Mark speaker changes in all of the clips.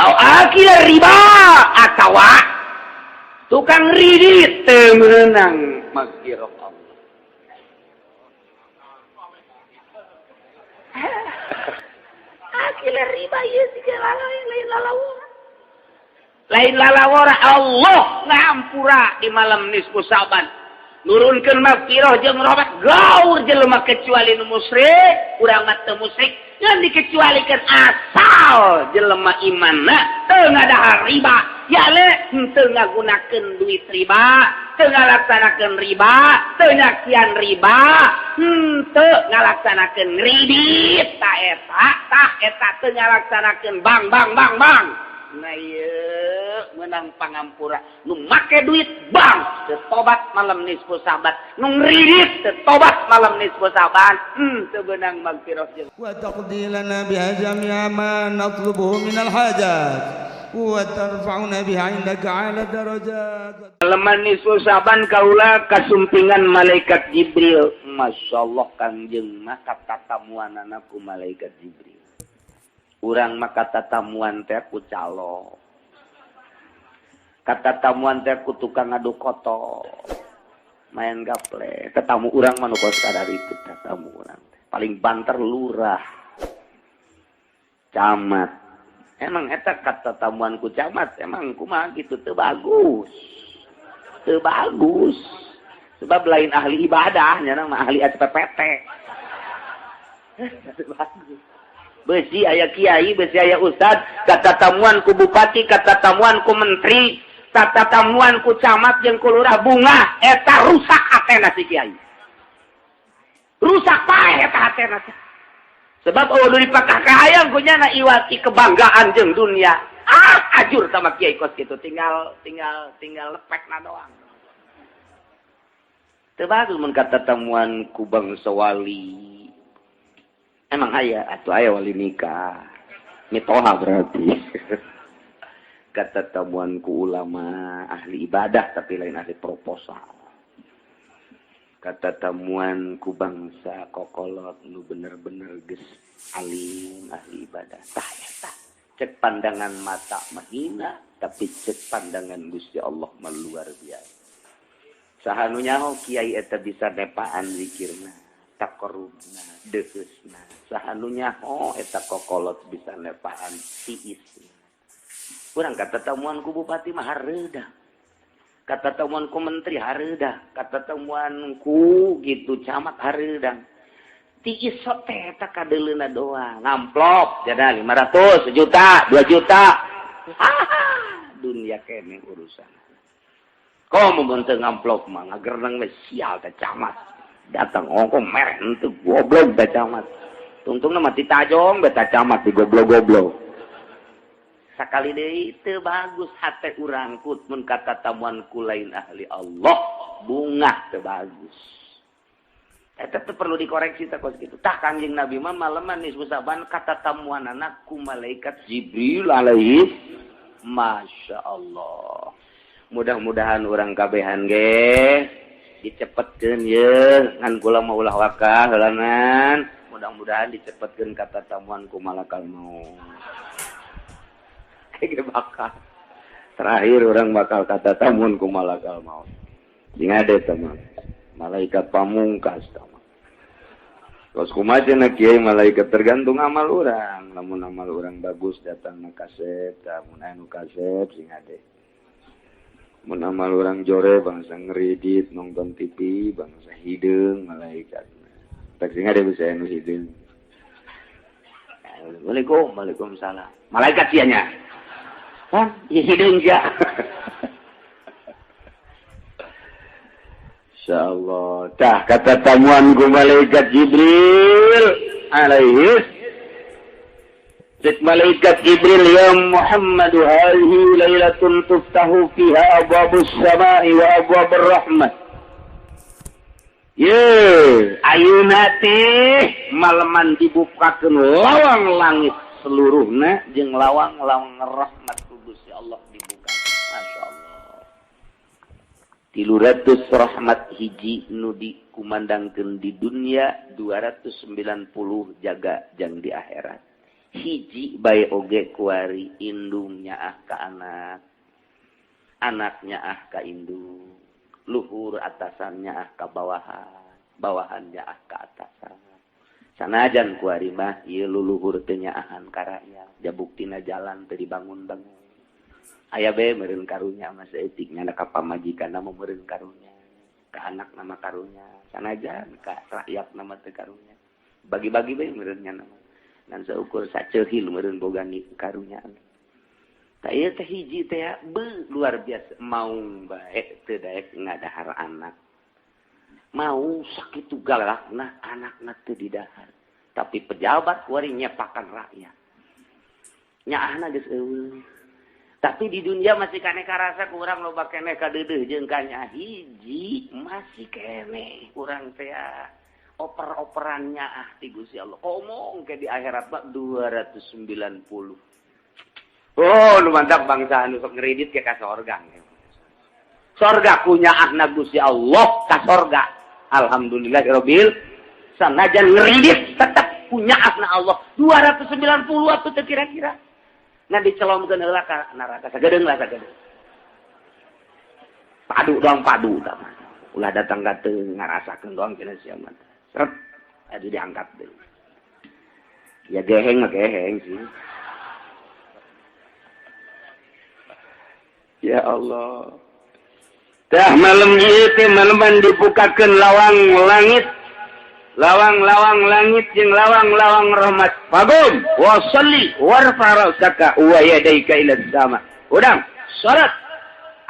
Speaker 1: Au akila riba atawa tukang ridit teu meunang magfirah Allah. Akila riba ieu siga lain lalawora. Lain lalawora Allah ngahampura di malam nisfu Sa'ban. Nurunkeun magfirah jeung rahmat gaur jelema kecuali nu musyrik, urang mah teu musyrik. Yang dikecualikan asal jelema imanna teu ngadahar riba, ya le teu ngagunakeun duit riba, teu ngalaksanakeun riba, teu nyakian riba, henteu ngalaksanakeun kredit, ta eta, tah eta teu ngalaksanakeun bang bang bang bang. Nah ieu meunang pangampura nu make duit bank teu tobat malam nisfu Sa'ban, nu ngridit teu tobat malam nisfu Sa'ban, teu beunang magfirah jeung
Speaker 2: wa taqdi lana biha jami'a ma natlubuhu minal hajat wa tarfa'una biha 'indaka 'ala darajat.
Speaker 1: Leman nisfu Sa'ban kaula kasumpingan malaikat Jibril. Masyaallah Kangjeng mah katatamuanana ku malaikat Jibril. Urang mah katatamuan teh ku calo. Katatamuan teh ku tukang ngadu koto. Main gaple. Tetamu urang mah nu kos kadar itu tetamu urang teh. Paling banter lurah. Camat. Emang eta katatamuan ku camat emang kumaha gitu teu bagus. Teu bagus. Sebab lain ahli ibadah nya mah ahli SPPT. Teu bagus. Besi aya kiai, besi aya ustad, katatamuan ku bupati, katatamuan ku menteri, katatamuan ku camat jeung ku lurah bunga, eta rusak hatena si kiai. Rusak paeh eta hatena. Sebab eueuh dipakah kahayang ku nyana iwati kebanggaan jeung dunia. Ah, ajur sama kiai kos kitu, tinggal tinggal tinggal lepekna doang. Teu bagus mun katatamuan ku bangsa wali. Emang aya atuh aya wali nikah. Mitoha berarti. Katatamuan ku ulama ahli ibadah tapi lain ahli proposal. Katatamuan ku bangsa kokolot nu bener-bener geus alim ahli ibadah. Tah eta cek pandangan mata mahina tapi cek pandangan Gusti Allah mah luar biasa. Saha nu nyaho kiai eta bisa nepaan zikirna, takorubna, deheusna. Saha nu nyaho eta kokolot bisa nepaan tiisna. Urang katatamuan ku bupati mah hareudah. Katatamuan ku menteri hareudah, katatamuan ku gitu camat hareudah. Tiis sok teh eta kadeuleuna doang, ngamplop jada 500, sejuta, 2 juta. Dunia kene urusan. Komo mun teu ngamplop mah ngagerneng we sial teh camat. Datang ongko mereh henteu goblok teh camat. Tungtungna mah tajong beta camat di goblok-goblok. Sakali deui teu bagus hate urang kut mun katatamuan ku lain ahli Allah, bungah teu bagus. Eta teh perlu dikoreksi teh kos kitu. Tah Kangjeng Nabi mah maleman nisfu Sa'ban katatamuanana ku malaikat Jibril alaihi. Masya Allah. Mudah-mudahan urang kabehan ge dicepetkeun ye ngan kula mah ulah wakah heulanan. Mudah-mudahan dicepetkeun katatamuan ku malakal maut. Kayak bakal. Terakhir orang bakal katatamuan ku malakal maut. Sing ade teman. Malaikat pamungkas teman. Kos kumaha cenah kiai malaikat tergantung amal urang. Lamun amal urang bagus datang na kasep, lamun anu kasep sing ade. Mun amal urang jore bangsa ngeridit nonton TV bangsa hideung malaikat. Tak sing ade bisa anu hideung. Assalamualaikum, waalaikumsalam. Malaikat sia nya. Hah? Ieu hideung sia. Insyaallah. Tah katatamuan ku malaikat Jibril alaihi. Cek malaikat Jibril, ya Muhammad hadhihi lailatun tuftahu fiha abwabus samai wa abwabur rahmah. Ye, ayeuna teh maleman dibukakeun lawang langit seluruhna jeung lawang-lawang rahmat ku Gusti Allah dibuka. Masyaallah. 300 rahmat hiji nu dikumandangkeun di dunia, 290 jaga jang di akhirat. Hiji bae oge kuari indungnya ah ka anak, anaknya ah ka indung, luhur atasannya ah ka bawahan, bawahannya ah ka atasan. Sanajan kuari mah ieu luluhur teu nyaahan ka rakyat, ja buktina jalan teu dibangun-bangun. Aya bae meureun karunya mah saeutik nya ka pamajikanna mah meureun karunya, ka anakna mah karunya, sanajan ka rakyatna mah teu karunya. Bagi-bagi bae meureun nya mah. Ngan saukur saceuhil meureun boga karunya. Tah ieu teh hiji teh luar biasa maung bae teu daek ngadahar anak. Mau sakitu galakna anakna teu didahar. Tapi pejabat kuari nyepakan rakyat. Nyaahna geus eueuh. Tapi di dunia masih keneh karasa kurang loba keneh kadeudeuh jeung ka hiji masih keneh urang teh oper-operannya ah ti Gusti Allah. Omong ke di akhirat mah 290. Oh, nu mantap bangsa anu sok ngeridit ke ka sorga. Sorga punya ahna Gusti Allah ka sorga. Alhamdulillahirabbil sanajan ngeridit tetap punya ahna Allah. 290 atuh teh kira-kira. Ngan dicelomkeun heula ka neraka sagedeung lah sagedeung. Padu doang padu tah mah. Ulah datang ka teu ngarasakeun doang cenah sia mah. Seret aduh diangkat deui. Ya geheng mah geheng sih. Ya Allah. Tah malam ieu teh maleman dibukakeun lawang langit. Lawang-lawang langit jeung lawang-lawang rahmat. Fagum wa shalli warfa ra'saka wa yadayka ila sama. Udang salat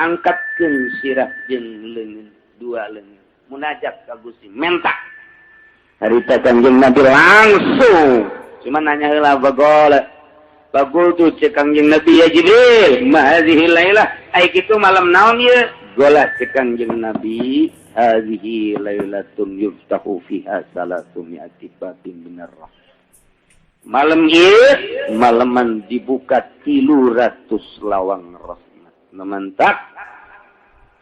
Speaker 1: angkatkeun sirah jeung leungeun, dua leungeun. Munajat ka Gusti menta. Harita Kangjeng Nabi langsung cuma nanya heula bagol. Bagul tu cek Kangjeng Nabi ya Jibril, ma hadhihi lailah? Ai kitu malam naon ieu? Gola cek Kangjeng Nabi, hadhihi lailatun yuftahu fiha salatu mi'ati babin minar rahmah. Malam ieu malaman dibuka 300 lawang rahmat. Nemantak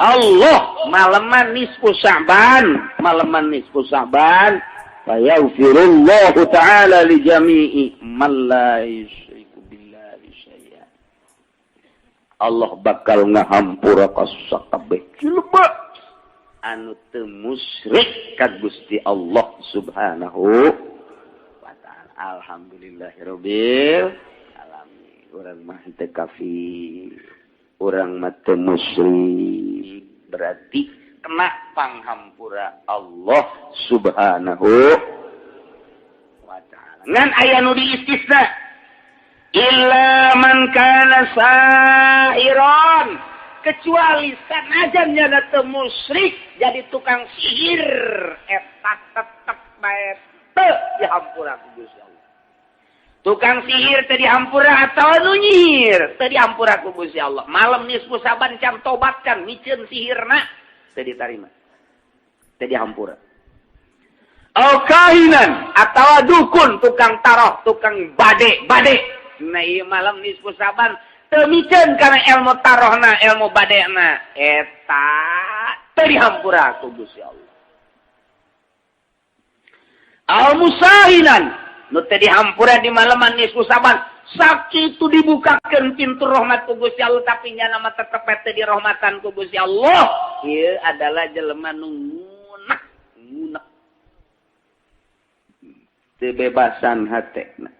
Speaker 1: Allah malaman nisfu Sya'ban, malaman nisfu Sya'ban fayaghfirullahu ta'ala li jami'i man la yusyriku billahi syai'a. Allah bakal ngahampura ka sakabeh jelema anu teu musyrik ka Gusti Allah Subhanahu wa ta'ala. Alhamdulillahirabbil alamin. Urang mah teu kafir, urang mah teu musyrik, berarti kena panghampura Allah Subhanahu wa ta'ala. Ngan aya nu diistisna illa man kana sahiran, kecuali sanajan nyana teu musyrik jadi tukang sihir eta tetep bae teu dihampura ku Gusti Allah. Tukang sihir teu dihampura atawa nu nyihir teu dihampura ku Gusti Allah. Malam nisfu Syaban can tobat can miceun sihirna teu ditarima, teu dihampura. Au kahinan atawa dukun tukang taroh tukang bade bade. Nah ieu malam nisfu Syaban teu miceun kana ilmu tarohna ilmu badena eta teu dihampura ku Gusti Allah. Al musahinan nu teu dihampura di malaman nisfu Syaban sakitu dibukakeun pintu rahmat ku Gusti Allah tapi nyana mah tetep teu dirahmatan ku Gusti Allah. Ieu adalah jelema nu ngunek ngunek teu bebasan hatena.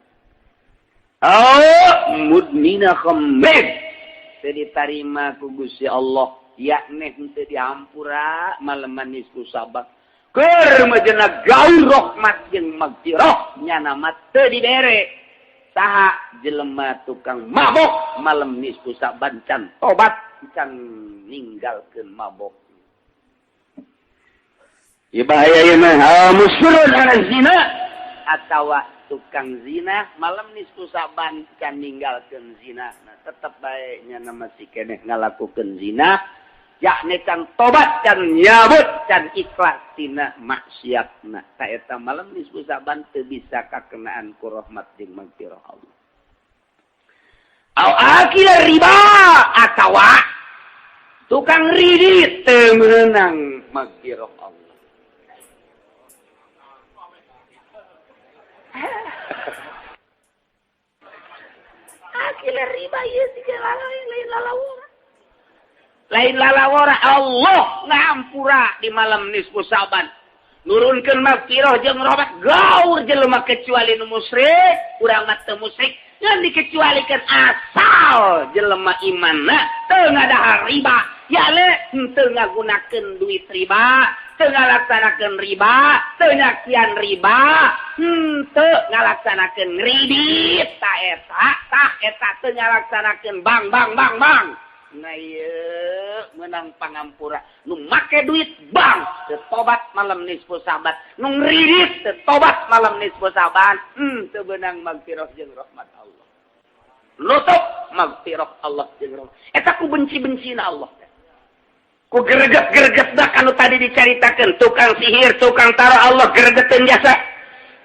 Speaker 1: Oh mudmina khamr teu ditarima ku Gusti Allah yakni teu dihampura malaman nisfu Syaban. Keur majena gaul rahmat jeung magfirah nyana mah teu dibere. Saha jelema tukang mabok malam nisfu Syaban can tobat can ninggalkeun mabok. Ieu bahaya ieu mah musyrun ala zina atawa tukang zina malam nisfu Syaban can ninggalkeun zina. Nah, tetep bae nyana masih keneh ngalakukeun zina yakni can tobat can nyabut can ikhlas tina maksiatna. Ta eta malam nisfu Syaban teu bisa kakenaan ku rahmat jeung magfirah Allah. Au akil riba atawa tukang ridit teu meunang magfirah Allah. Akil riba ieu lain lalawora, lain lalawora. Allah ngampura di malam nisfu Sa'ban, nurunkeun magfirah jeung rahmat gaur jelema kecuali nu musyrik. Urang mah teu musyrik, ngan dikecualikan asal jelema imanna teu ngadahar riba, ya le teu ngagunakeun duit riba, teu ngalaksanakeun riba, teu nyakian riba, henteu ngalaksanakeun kredit. Ta eta, tah eta teu ngalaksanakeun bank, bank, bank, bank. Nah, ieu menang pangampura. Nu make duit bank teu tobat malam nisfu Sa'ban, nu ngridit teu tobat malam nisfu Sa'ban, teu beunang magfirah jeung rahmat Allah. Nutup magfirah Allah jeung rahmat eta ku benci-bencina Allah, ku greget-greget dah. Kanu tadi dicaritakeun, tukang sihir, tukang taro, Allah gregeteun jasa.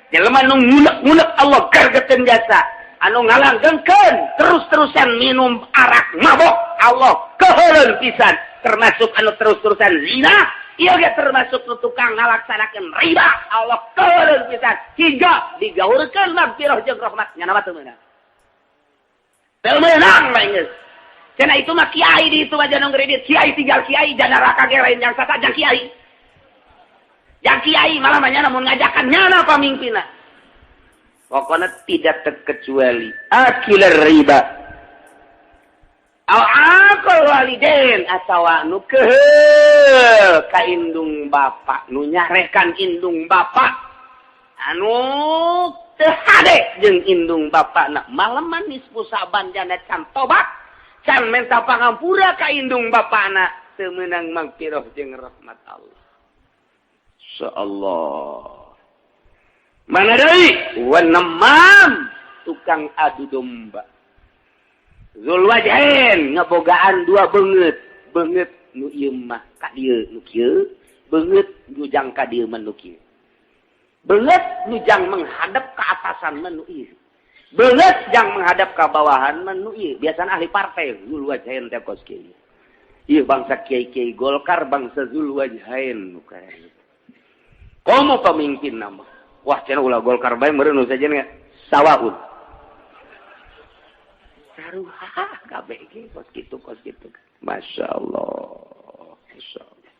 Speaker 1: Jelema nu ngunek-ngunek, Allah gregeteun jasa. Anu ngalanggengkeun terus-terusan minum arak, mabok, Allah keheuleun pisan. Termasuk anu terus-terusan zina ieu ge, termasuk nu tukang ngalaksanakeun riba, Allah keheuleun pisan hingga digaurkeun magfirah jeung rahmat. Nya mah teu meunang, teu meunang mah geus. Cenah itu mah kiai di itu aja nu kredit. Kiai tinggal kiai, jana neraka ge lain jang sata, jang kiai. Jang kiai malah mah nyana mun ngajakan nyana pamimpinna. Pokoknya tidak terkecuali akilar riba. Aw aqal walidain, atawa nu keheul ka indung bapak, nu nyarekan indung bapak, anu teu hade jeung indung bapak na malaman nisfu Sa'ban jana can tobat, can minta pangampura ka indung bapakna, teu meunang magfirah jeung rahmat Allah. Insyaallah. Mana deui? Wan namam, tukang adu domba. Zul wajhain, ngebogaan dua beungeut, beungeut nu ieu mah ka dieu nu kieu, beungeut nu jang ka dieu mah nu kieu. Beungeut nu jang menghadap ke atasan mah nu ieu. Beungeut jang menghadap ke bawahan mah nu ieu. Biasana ahli partai zul wajhain teh kos kieu. Ieu bangsa kiai-kiai Golkar, bangsa zul wajhain nu kaya. Komo pemimpin nama. Wah, cenah ulah Golkar bae meureun nu sajen sawaun. Saruha kabeh ge kos kitu, kos kitu. Masya Allah. Masya Allah.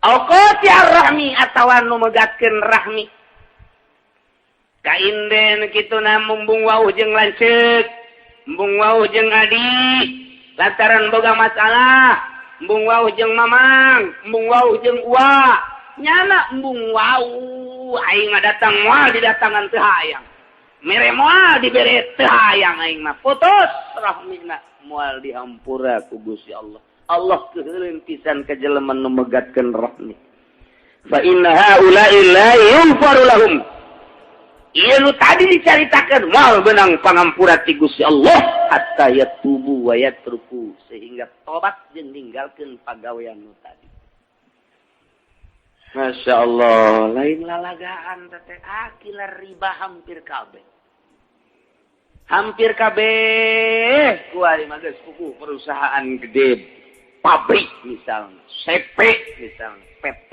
Speaker 1: Au rahmi, atawa nu megatkeun rahmi. Kainden kitu na, mumbung wauh jeung lanceuk, embung wauh jeung adi, lantaran boga masalah, embung wauh jeung mamang, embung wauh jeung uwa, nyana embung wauh aing mah datang moal didatangan teu hayang. Mere moal dibere teu hayang aing mah. Putus rahmina, moal dihampura ku Gusti Allah. Allah keheuleun pisan ka jelema nu megatkeun rahmi. Fa inna haula'i la yughfaru lahum. Ieu nu tadi dicaritakeun moal beunang pangampura ti Gusti Allah hatta yatubu wa yatruku, sehingga tobat jeung ninggalkeun pagawean nu tadi. Masya Allah, lain lalagaan teh akila riba hampir kabeh. Hampir kabeh kuari mah geus puguh perusahaan gede, pabrik misalnya, CP misalnya, PT.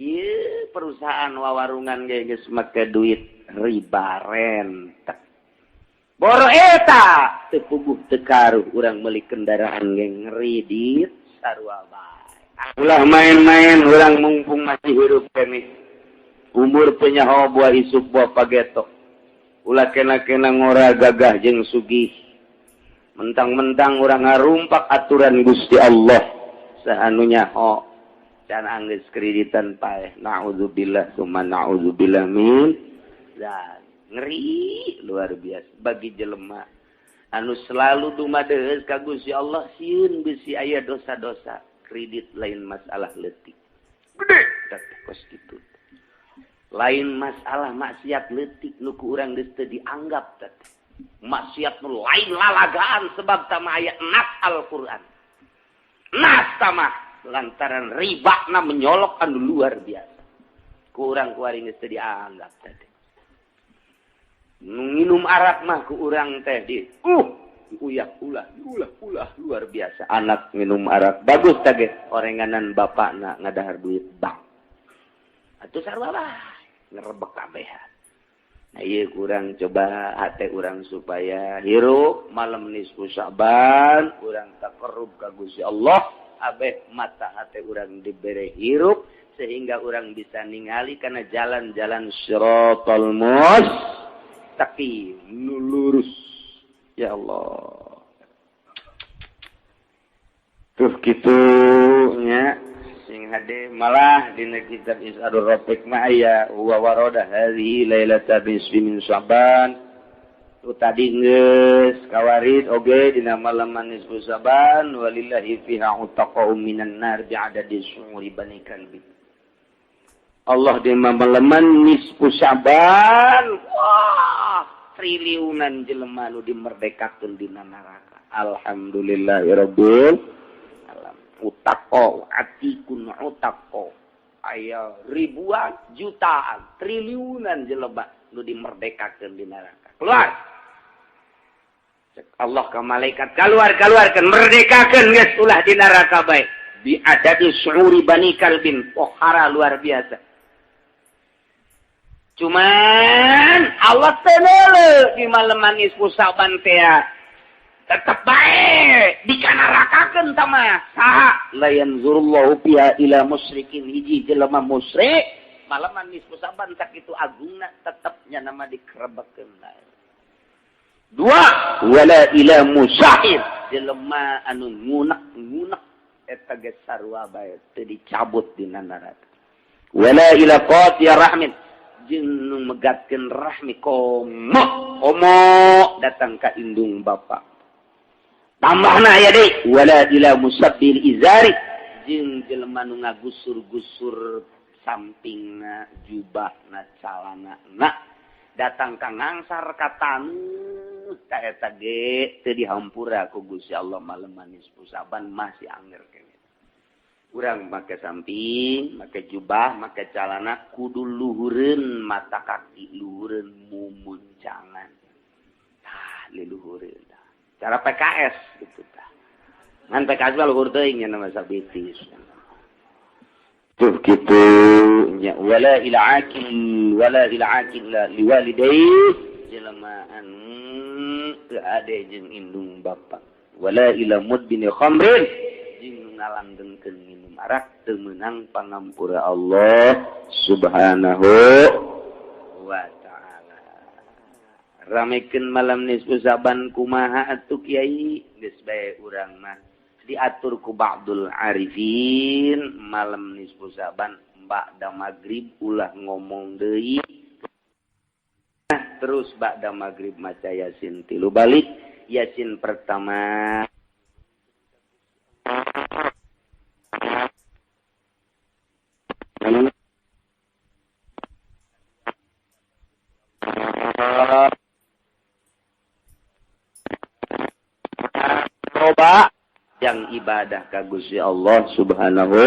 Speaker 1: Ieu perusahaan wawarungan ge geus make duit riba rentek. Boro eta teu puguh teu karuh urang meuli kendaraan ge ngredit sarua bae. Ulah main-main urang mumpung masih hirup keneh. Umur teu nyaho buah isuk buah pageto. Ulah kena-kena ngora gagah jeung sugih. Mentang-mentang urang ngarumpak aturan Gusti Allah. Saha nu nyaho can anggeus kreditan paeh. Naudzubillah summa naudzubillah min. Dan ngeri luar biasa bagi jelema anu selalu dumadeus ka Gusti Allah, sieun bisi aya dosa-dosa kredit. Lain masalah leutik gede tapi kos kitu, lain masalah maksiat leutik nu ku urang geus teu dianggap teh maksiat nu lain lalagaan, sebab tama aya nas Al-Qur'an, nas tamah lantaran riba na menyolok anu luar biasa, ku urang kuari geus teu dianggap teh. Minum arak mah ku urang teh di uyak ulah ulah ulah luar biasa. Anak minum arak bagus tage orenganan bapak na ngadahar duit bank atuh sarua lah, ngerebek kabehan. Nah, ieu kurang coba hate urang supaya hirup malam nisfu Sya'ban urang taqarrub ka Gusti Allah abeh mata hate urang dibere hirup sehingga urang bisa ningali kana jalan-jalan siratal mustaqim nu lurus. Ya Allah. Tuh kitu nya sing hade malah dina kitab Is'adur Rafiq mah aya wa warada hadhihi lailata nisfi min Sya'ban. Tu tadi geus kawarid oge dina malam nisfu Sya'ban walillahi fiha utaqa'u minan nar bi'adadi syu'uri bani kalbi. Allah di malam nisfu Sya'ban wah triliunan jelema nu dimerdekakeun dina neraka. Alhamdulillahirabbil utaqo atikun utaqo aya ribuan jutaan triliunan jelema nu dimerdekakeun di neraka. Keluar cek Allah ka malaikat keluar-keluarkeun merdekakeun geus ulah di neraka bae bi adadi syu'uri bani kalbin. Pohara luar biasa. Cuman Allah teh neuleuh di malam nisfu Sya'ban teh tetep bae dikanarakakeun tah mah saha la yanzurullahu fiha ila musyrikin hiji jelema musyrik malaman nisfu Sya'ban sakitu agungna tetep nya nama dikerebekeun bae. Dua wala ila musahir jelema anu ngunek-ngunek eta geus sarua bae teu dicabut dina neraka. Wala ila qati'ir rahmin jeung nu megatkeun rahmi komo komo datang ka indung bapa. Tambahna aya deui wala ila musabbil izari jeung jelema nu ngagusur-gusur sampingna jubahna calanana datang ka ngangsar ka taneuh ka eta ge teu dihampura ku Gusti Allah malam nisfu Sya'ban masih anger keneh. Urang make samping, make jubah, make calana kudu luhureun mata kaki, luhureun mumuncangan. Tah leluhureun. Cara PKS gitu tah. Ngan PKS mah luhur teuing nya nama sabitis. Tuh kitu nya wala ila akil wala ila akil liwalidayhi jelema anu teu ade jeung indung bapa. Wala ila mudbini khamrin jeung ngalanggengkeun minum arak teu meunang pangampura Allah Subhanahu wa ta'ala. Ramekeun malam nisfu Sya'ban kumaha atuh kiai geus bae urang mah diatur ku ba'dul arifin malam nisfu Sya'ban ba'da magrib ulah ngomong deui. Terus ba'da magrib maca Yasin tilu balik. Yasin pertama coba yang ibadah ka Gusti Allah Subhanahu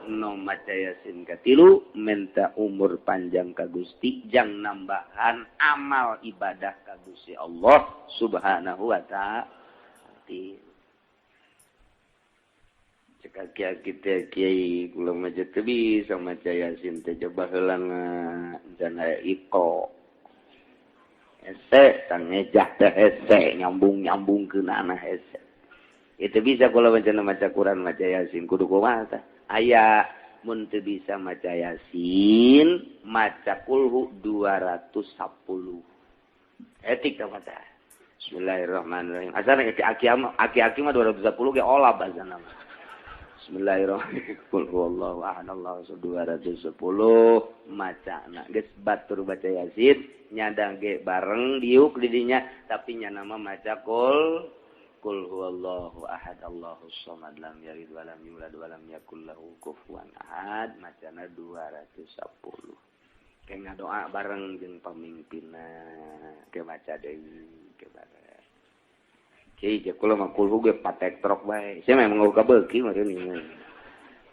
Speaker 1: no maca Yasin katilu minta umur panjang ka Gusti jang nambahan amal ibadah ka Gusti Allah Subhanahu wa ta'ala. Cek kiai kiai kula mah teu bisa maca Yasin teh coba heula can aya iko hese tangejah teh hese nyambung-nyambungkeun anah hese. Itu bisa kula maca maca Quran maca Yasin kudu kumaha tah? Aya mun teu bisa maca Yasin maca kulhu 210. Etik tah maca. Bismillahirrahmanirrahim. Asana aki-aki mah 210 ge olab asana mah. Bismillahirrahmanirrahim. Qul huwallahu ahad Allahu 210 macana geus batur baca Yasin nyadang ge bareng diuk di dinya tapi nya nama maca qul qul huwallahu ahad Allahus samad lam yalid walam yulad walam yakul lahu kufuwan ahad macana 210. Ke ngadoa bareng jeung pamimpinna ke maca deui ke bareng. Kiai jeung kula mah kulhu ge patek trok bae. Sia memang eueuh kabeuki meureun ieu.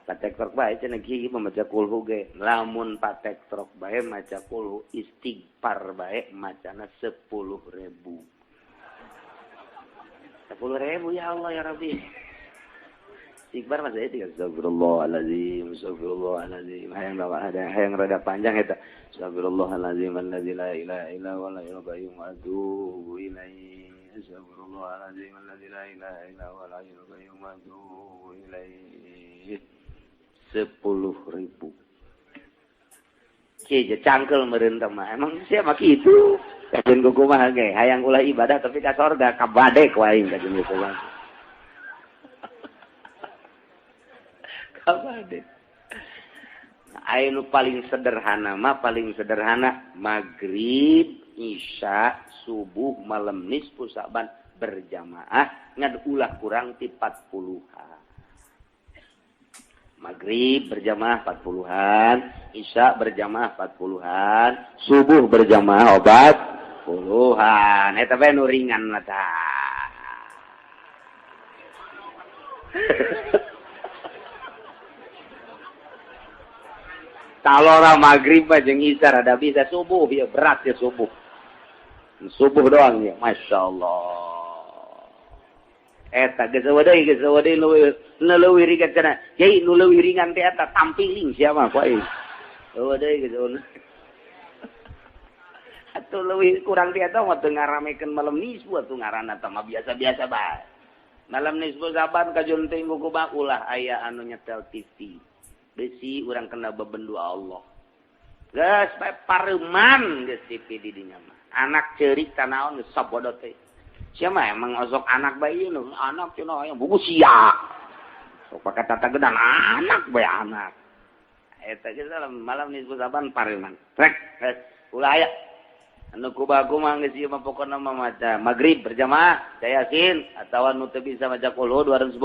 Speaker 1: Patek trok bae cenah kiai mah maca kulhu ge. Lamun patek trok bae maca kulhu istighfar bae macana 10.000. 10.000 ya Allah ya Rabbi. Istighfar mah saya tiga astagfirullahalazim, astagfirullahalazim. Hayang rada panjang eta. Astagfirullahalazim alladzi la ilaha illa huwal hayyul qayyum wa atubu ilaihi. Astagfirullahalazim alladzi la ilaha illa huwal hayyul qayyum wa atubu ilaihi. 10.000. Kieu cangkel meureun teh mah. Emang sia mah kitu. Kajeun kumaha ge hayang ulah ibadah tapi ka sorga ka badek wae kajeun kumaha. Ka badek. Aya nu paling sederhana mah paling sederhana maghrib, isya, subuh, malam nisfu Sa'ban berjamaah ngan ulah kurang ti 40-an. Maghrib berjamaah 40-an, isya berjamaah 40-an, subuh berjamaah obat 10-an. Eta bae nu ringan mah tah. Talora maghrib jeung isya rada bisa subuh ya berat ya subuh. Subuh doang ya, Masya Allah. Eta geus deui nu leuwih ringan cenah. Yai nu leuwih ringan teh eta tampiling sia mah ku aing. Eueuh deui geus. Atuh leuwih kurang teh eta mah teu ngaramekeun malam nisfu atuh ngaranna teh mah biasa-biasa bae. Malam nisfu Saban kajun teh kumaha ulah aya anu nyetel TV. Besi urang kena bebendu Allah. Geus bae pareman geus TV di dinya mah. Anak ceurik tanaon geus sabodo teh. Sia mah emang osok anak bae ieu nu anak cenah aya buku sia. Sok pake tata gedan anak bae anak. Eta geus malam nisfu Saban pareman. Trek geus ulah aya. Anu kubaku mah geus ieu mah pokona mah maca maghrib berjamaah yasin atawa nu teu bisa maca qul 210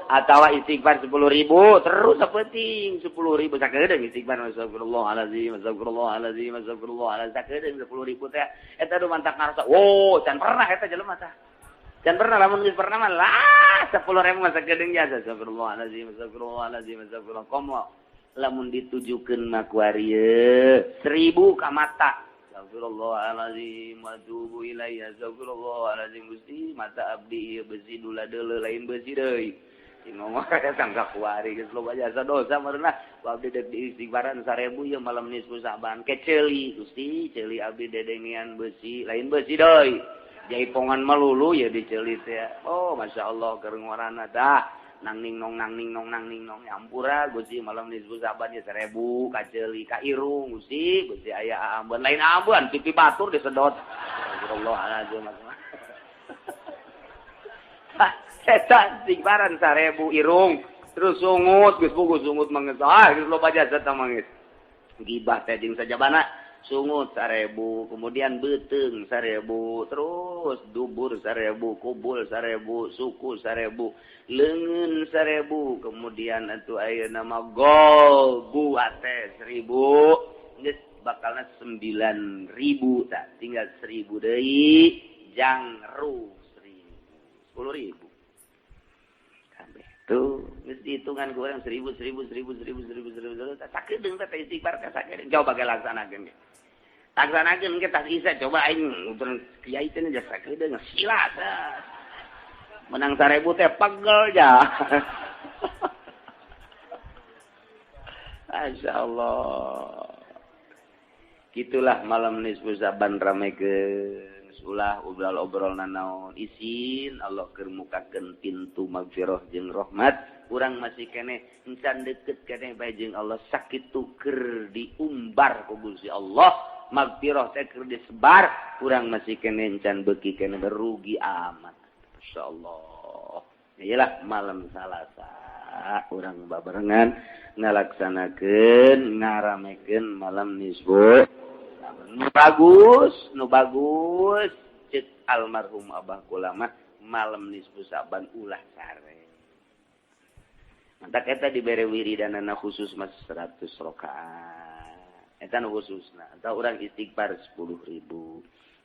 Speaker 1: atawa istighfar 10.000 terus sapenting 10.000 sakedeung istighfar astagfirullahalazim astagfirullahalazim astagfirullahalazim sakedeung 10.000 teh eta nu mantak ngarasa wo can pernah eta jelema tah can pernah lamun geus pernah mah lah 10.000 mah sakedeung jasa astagfirullahalazim astagfirullahalazim astagfirullah komo lamun ditujukeun mah ku ari 1.000 ka mata astagfirullahalazim wa atubu ilaihi astagfirullahalazim Gusti mata abdi ieu besi dula deuleu lain besi deui ngomong tangga kuari geus loba jasa dosa meureunna ku abdi deuk diistighfaran 1000 ieu malam nisfu Sa'ban keceuli Gusti ceuli abdi dedengean besi lain besi deui jaipongan melulu ya diceuli teh oh masyaallah keur ngorana dah nang ning nong nang ning nong nang ning nong ampura Gusti malam nisfu Sa'ban ye 1000 kaceuli ka irung Gusti Gusti aya ambeun lain ambeun pipi batur disedot astagfirullahalazim eta istighfaran 1000 irung terus sungut geus buku sungut mangeus ah geus loba jasa tah mangeus gibah teh jeung sajabana sungut 1000 kemudian beuteung 1000 terus dubur 1000 kubul 1000 suku 1000 leungeun 1000 kemudian atuh ayeuna mah golbu ate 1000 geus bakalna 9000 tah tinggal 1000 deui jangru 10.000 kabeh tuh geus dihitungan ku urang 1000 1000 1000 1000 1000 1000 sakedeung teh istighfar teh sakedeung coba ge laksanakeun ge laksanakeun ge tas isa coba aing urang kiai teh jasa sakedeung sila menang 1000 teh pegel ja. Masyaallah gitulah malam nisfu Sa'ban ramekeun ulah obrol-obrol nanaon isin Allah keur mukakeun pintu magfirah jeung rahmat urang masih keneh encan deket keneh bae jeung Allah sakitu keur diumbar ku Gusti Allah magfirah teh keur disebar urang masih keneh encan beuki keneh berugi amat insyaallah iyalah malam Salasa urang babarengan ngalaksanakeun ngaramekeun malam nisfu nu bagus cek almarhum Abah kula mah malam nisfu Sa'ban ulah sare mantak eta dibere wiridanana khusus mas 100 rakaat eta nu khususna atau urang istighfar 10.000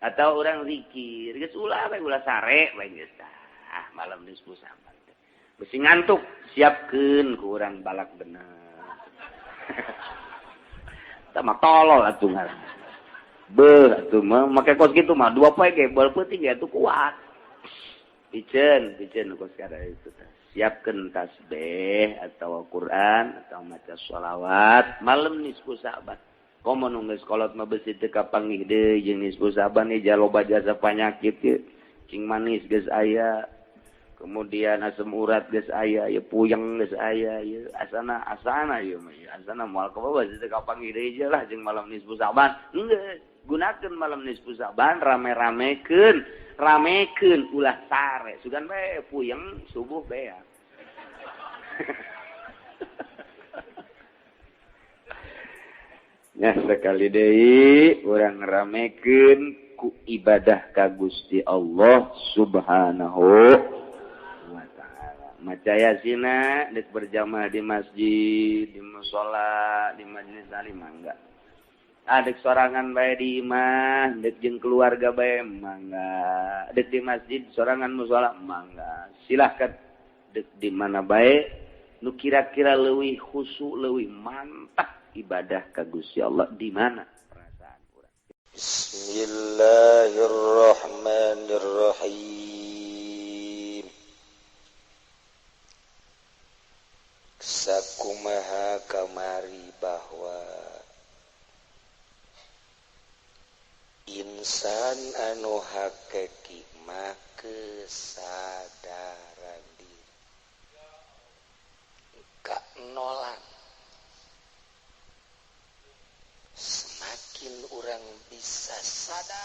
Speaker 1: atau urang zikir geus ulah we ulah sare we geus tah malam nisfu Sa'ban besi ngantuk siapkeun ku urang balak bener tah mah tolol atuh ngaran beuh atuh mah make kos kitu mah dua poe ge bal peuting ge atuh kuat piceun kos kada itu teh siapkeun tasbih atau Quran atau maca sholawat malam nisfu Sa'ban. Komo nu geus kolot mah beusi teu kapanggih deui jeung nisfu Sa'ban ieu loba jasa panyakit ieu. Cing manis geus aya. Kemudian asam urat geus aya, ieu puyeng geus aya, ieu asana asana ieu mah asana moal kabawa teu kapanggih deui lah jeung malam nisfu Sa'ban. Geus gunakeun malam nisfu Sa'ban rame-ramekeun, ramekeun ulah sare. Sugan bae puyeng subuh beak. Nya sekali deui urang ramekeun ku ibadah ka Gusti Allah Subhanahu wa ta'ala. Maca yasina dek berjamaah di masjid, di musala, di majelis taklim mangga. Adek sorangan bae di imah, dek jeung keluarga bae mangga. Dek di masjid sorangan musala mangga. Silahkan dek di mana bae nu kira-kira leuwih khusyuk, leuwih mantap ibadah ka Gusti Allah di mana perasaan urang.
Speaker 3: Bismillahirrahmanirrahim. Sakumaha kamari bahwa insan anu hakiki mah kesadaran diri, kanolan. Semakin orang bisa sadar,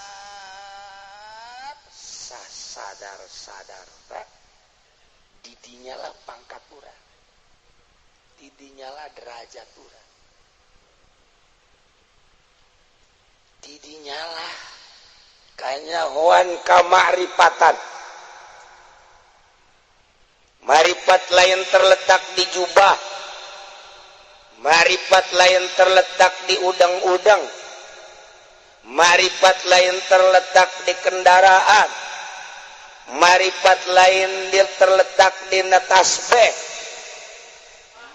Speaker 3: sadar-sadar, didinyalah pangkat urang, didinyalah derajat urang, didinyalah kanyahoan kamakrifatan. Marifat lain terletak di jubah, marifat lain terletak di udang-udang, marifat lain terletak di kendaraan, marifat lain terletak di tasbih.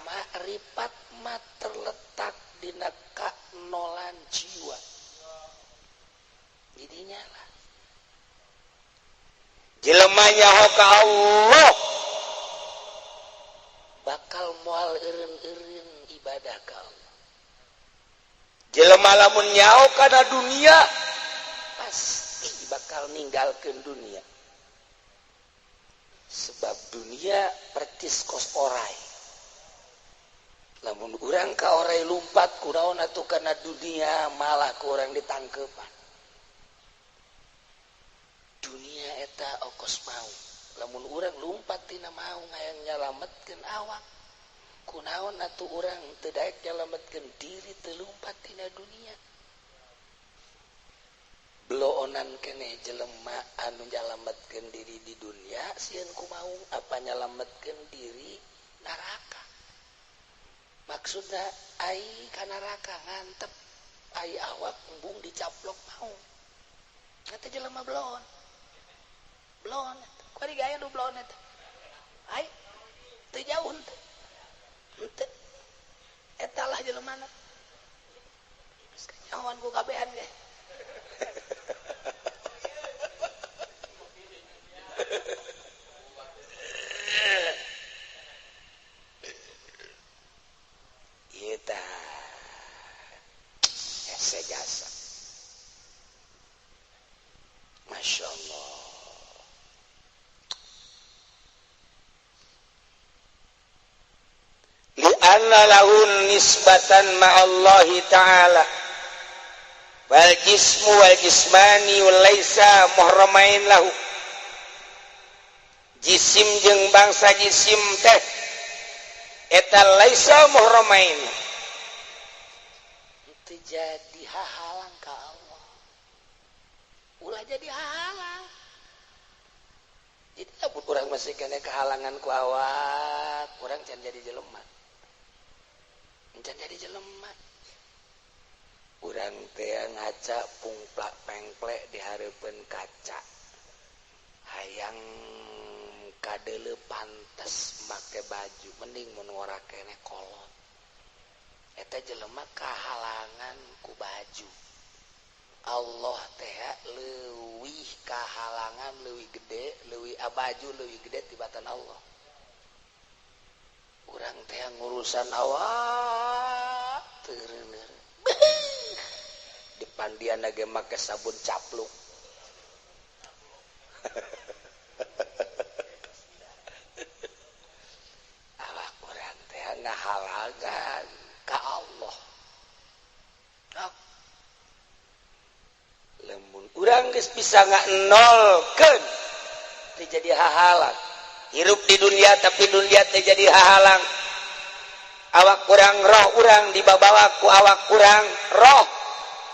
Speaker 3: Marifat mah terletak di kanolan jiwa. Jadinya lah jelema nyaho ka Allah bakal moal eureun-eureun ibadah ka Allah. Jelema lamun nyaho kana dunia pasti bakal ninggalkeun dunia. Sebab dunia percis kos orai. Lamun urang ka orai lumpat kunaon atuh kana dunia malah ku urang ditangkepan. Dunia eta okos mau. Lamun urang lumpat tina mau hayang nyalametkeun awak. Kunaon atuh urang teu daek nyalametkeun diri teu lumpat tina dunia. Bloonan keneh jelema anu nyalametkeun diri di dunia sieun ku maung apa nyalametkeun diri neraka. Maksudna ai ka neraka ngantep ai awak embung dicaplok maung. Eta jelema bloon. Bloon eta. Kuari gaya nu bloon eta. Ai teu jauh henteu. Henteu. Eta lah jelemana. Geus kanyahoan ku kabehan ge. Eta hese jasa. Masya Allah. Li'anna lahun nisbatan ma'allahi ta'ala wal jismu wal jismani laisa muhramain lahu. Jisim jeung bangsa jisim teh eta laisa muhramain. Teu jadi hahalang ka Allah. Ulah jadi hahalang. Jadi lamun urang masih kena kehalangan ku awak, urang can jadi jelema. Can jadi jelema. Urang teh ngaca pungplak pengplek di hareupeun kaca. Hayang kadeuleu pantes make baju, mending mun ngora keneh kolot. Eta jelema kahalangan ku baju. Allah teh leuwih kahalangan leuwih gede, leuwih baju leuwih gede tibatan Allah. Urang teh ngurusan awak teu reuneur. Pandian ge make sabun capluk. Awak urang teh ngahalagan ka Allah. Lamun urang geus bisa nganolkeun teu jadi hahalang. Hirup di dunia tapi dunia teu jadi hahalang. Awak urang roh urang dibawa ku awak urang, roh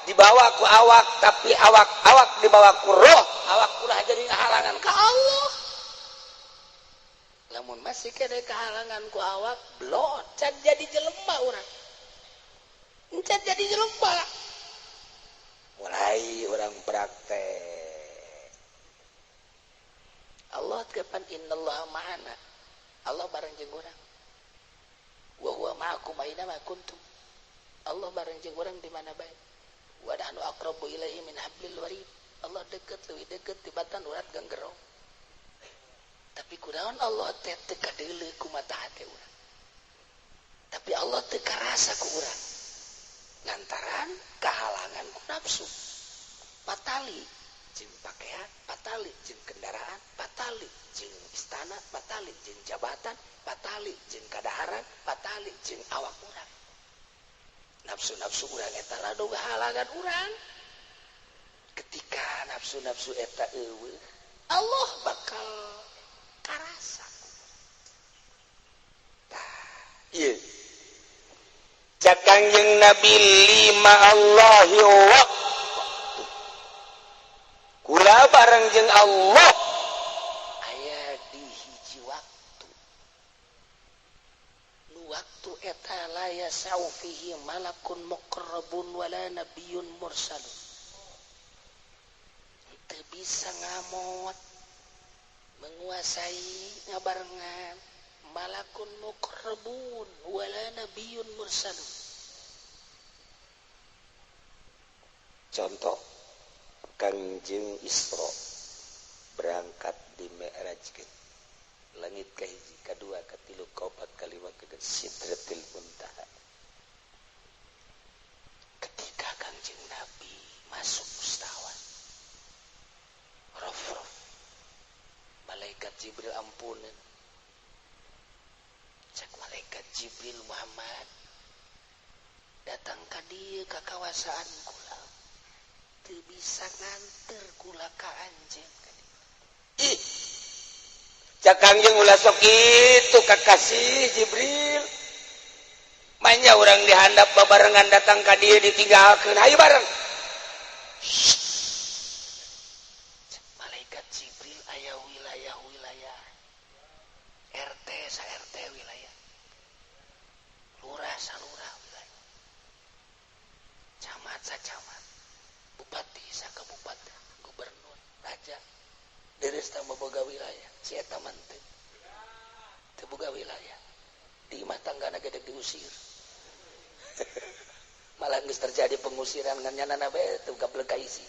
Speaker 3: dibawa ku awak tapi awak-awak dibawa ku roh, awak ulah jadi halangan ka Allah. Lamun masih kene kehalangan ku awak, belum can jadi jelema urang. Can jadi jelema. Mulai orang praktek. Allah kapan innallaha ma'ana. Allah bareng jeung urang. Wa huwa ma'akum aina ma kuntum. Allah bareng jeung urang di mana bae. Wa nahnu aqrabu ilaihi min hablil warid. Allah deket, leuwih deket tibatan urat ganggerong. Tapi kunaon Allah teh teu kadeuleu ku mata hate urang. Tapi Allah teu karasa ku urang. Lantaran kahalangan ku nafsu. Patali jeung pakaian, patali jeung kendaraan, patali jeung istana, patali jeung jabatan, patali jeung kadaharan, patali jeung awak urang. Nafsu-nafsu urang eta ladu halangan urang. Ketika nafsu-nafsu eta eueuh, Allah bakal karasa. Tah, ieu.
Speaker 1: Cak Kangjeng Nabi lima Allahi waktu. Kula bareng jeung Allah
Speaker 3: aya di hiji waktu. Nu waktu eta la yasau fihi malakun muqarrabun wala nabiyyun mursalun. Teu bisa ngamot menguasai ngabarengan malakun muqarrabun wala nabiyyun mursalun.
Speaker 1: Contoh Kangjeng Isra berangkat di Mi'rajkeun langit kahiji, kadua, katilu, kaopat, kalima, ke Sidratil Muntaha.
Speaker 3: Ketika Kangjeng Nabi masuk mustawan, rof-rof, malaikat Jibril ampunan. Cek malaikat Jibril, Muhammad datang ka dieu ka kawasaan kula, teu bisa nganter kula ka anjeun.
Speaker 1: Ih, cak Kangjeng ulah sok kitu kakasih Jibril. Manya urang dihandap babarengan datang ka dieu ditinggalkeun, hayu bareng.
Speaker 3: Malaikat Jibril aya wilayah-wilayah, RT sa RT wilayah, lurah sa lurah wilayah, camat sa camat, bupati sa kabupaten, gubernur, raja, deres tambah boga wilayah, si eta mah teu boga wilayah. Di imah tanggana ge dek diusir. Malah geus terjadi pengusiran ngan nyanana bae teu gablek ka isi.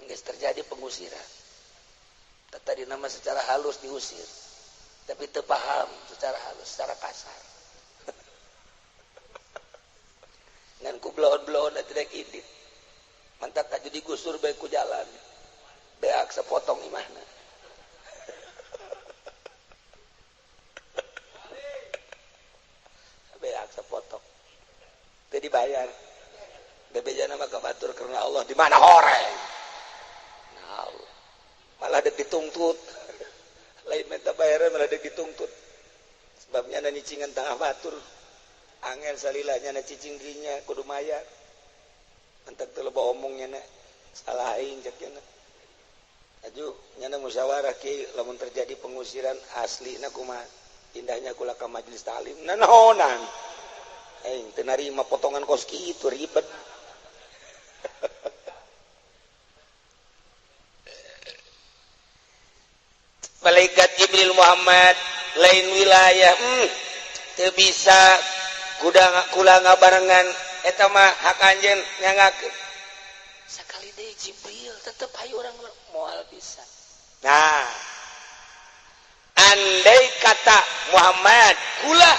Speaker 3: Geus terjadi pengusiran. Tadi nama secara halus diusir, tapi teu paham secara halus, secara kasar.
Speaker 1: Ngan ku bloon-bloon tidak idit. Mantak tadi digusur bae ku jalan. Beak sepotong imahna. Beak sepotong. Teu dibayar. Bebejana mah kabatur karena Allah di mana horeng. Nah, Allah. Malah dek dituntut. Lain minta bayaran malah dek dituntut. Sebabnya na nyicingan tengah batur. Angel salilanya na cicing dirinya kudu mayar. Mantak teu loba omongnya na salah aing cek nya. Aju nyana musyawarah ki lamun terjadi pengusiran aslina kumaha indahnya kula ka majelis taklim. Nanaonan. Aing teu narima potongan kos kitu ribet. Malaikat Jibril Muhammad lain wilayah teu bisa kuda kula ngabarengan eta mah hak anjeun nyangakeun.
Speaker 3: Sakali deui Jibril tetep hayu urang moal bisa.
Speaker 1: Nah, andai kata Muhammad kula